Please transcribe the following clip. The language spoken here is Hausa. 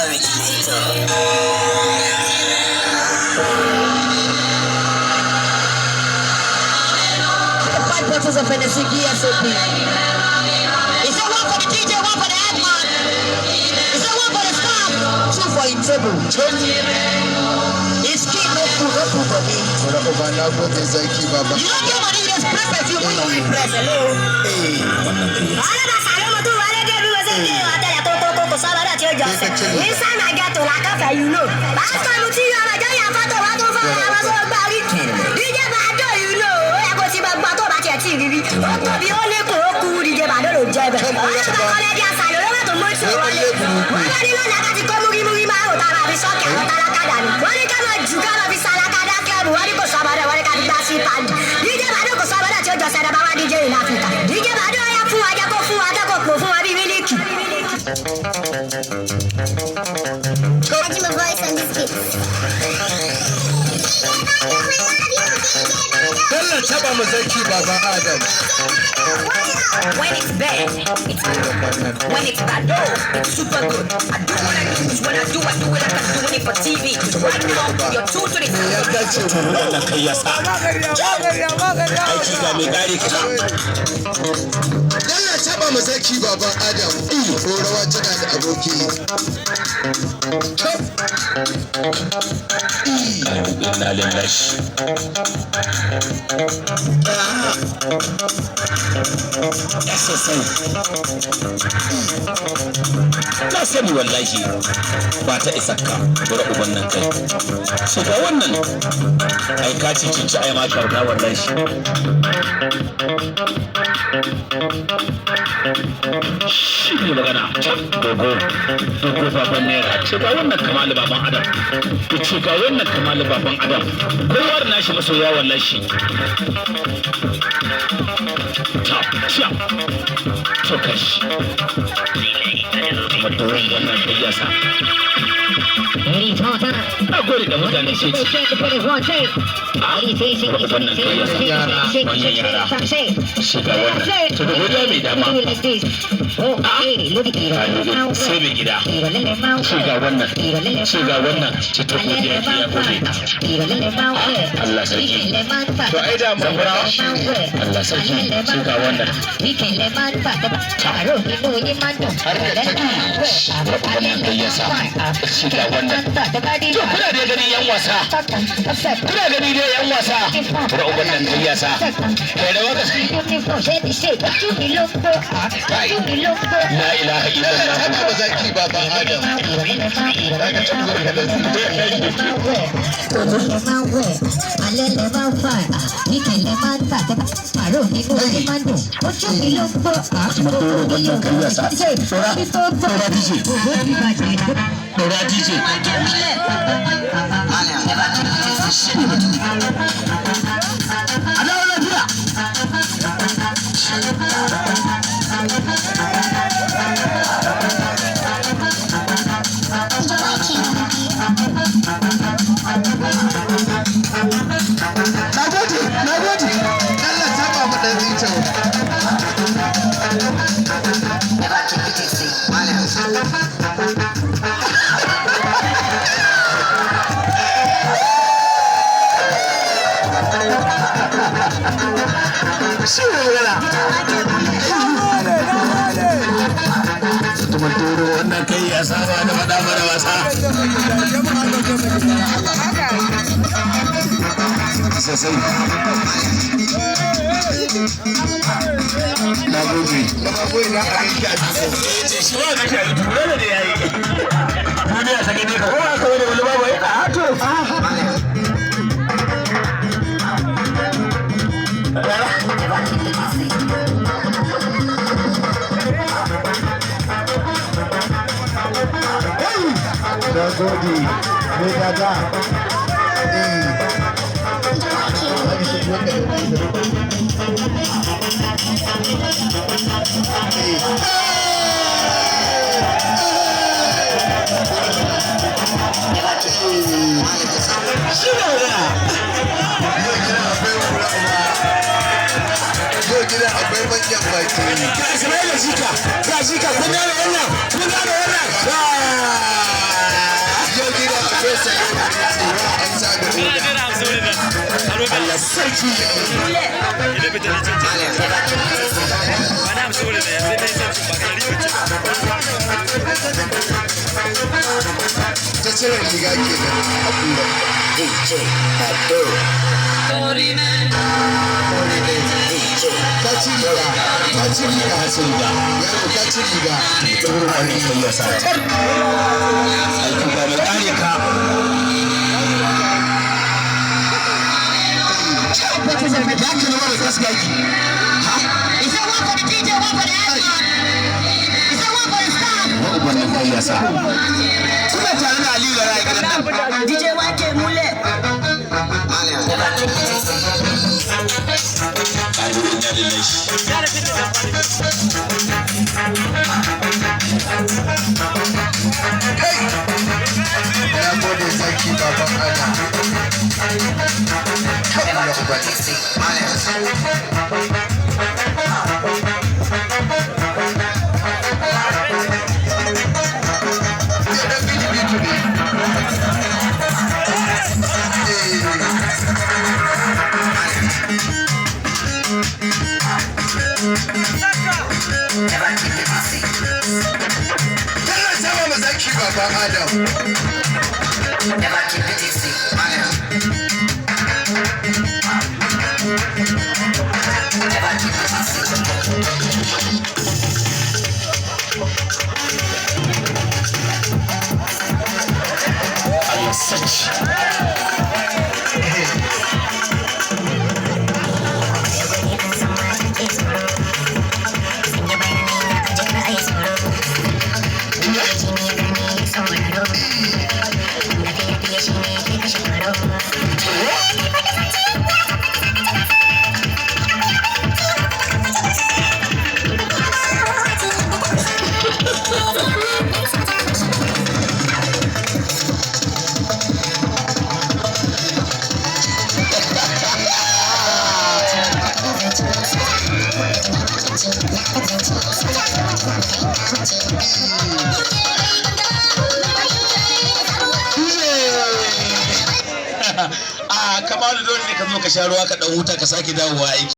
Originator. Five bottles of Hennessy VSOP. Is there one for the DJ, one for the headman? Is there one for the staff? Two for in table. It's key, no food, no food for me. Bura uba na gode zaki baba. You don't get money, you just press perfume when you want press. Hello. Wannan kai ya DJ Bado ya fún wa jẹ́ kó fún wa jẹ́ kó pò fún wa bí mílíkì. Imagine my voice on this beat. Bello taba mu zaki baba Adam. When it's bad, it's good. When it's bad, oh, it's super good. I do what I do, 'cause when I do it like I'm doing it for TV. 'Cause right now, you're two to the Me ya dace mu Wannan kai ya sa aiki ga mai gare ka. Bello taba mu zaki baban Adam. Ko rawa tana da aboki. Top. Inna lillahi. SSN. Na sani wallahi ba ta isa ka bura uban nan kai. Shiga wannan ai ka ci cinci ai ma kyauta wallahi. Shi ne magana dogo dogo baban naira ce ga wannan kamalu baban adam ku ce ga wannan kamalu baban adam kowa da nashi masoya wallahi ta ta to kashi kuma doron wannan kai yasa na gode da mutane sai ci wannan kai yasa manyan yara shiga wannan to da godiya mai dama sai mai gida shiga wannan shiga wannan ci ta godiya ki ya gode Allah sarki. To ai da mu Allah sarki shiga wannan wannan kai yasa shiga wannan to kuna dai ganin yan wasa kuna gani dai yan wasa bura wannan kai yasa kai da waka la ilaha Bello illallah taba mu zaki baban Adam. Zaka ci gaba da wannan kai yasa Dora dora DJ dora DJ a dawo lafiya. Na gode, na gode. Bello taba mu dan zito. Shi ne magana doro wannan kai ya saba da faɗa mana wasa sosai na gode. Babu ina a yanki a jiko. Ce shi ba ka shi tura da yayi duniya ta gane ka ko aka wani wani babu ya a to. Na gode. Me dada. Eh. Zaka ci tuwon ka da wani. Shi ne magana. Yau gidan akwai wura uba. Yau gidan akwai manyan baki. Ga Ismaila Jika, ga Jika, kun gane wannan, kun gane wannan. Ta cire riga kenan a kura. DJ Ado. DJ Ta ci riga, ta ci riga, Ta ci riga. Yaro, ta ci riga. Wannan kai ya sa aiki ba mai kare ka. Ya ka nuna da gaskiya ki. Is it one for the DJ, one for the admin? Is it one for the staff? Wannan kai ya sa suna tare da Aliyu da Rai gidan nan. DJ YK Mule. Kalu inna lillahi. Kai! Na gode, Zaki Baban Adam. Kai ya uba. Ya dan bidi bitu ne. Eh. Tana sama ma Zaki Baban Adam. Never keep it easy. Never keep it easy. Allah sarki. A Kamalu, dole ne ka zo ka sha ruwa ka dan huta ka sake dawowa aiki.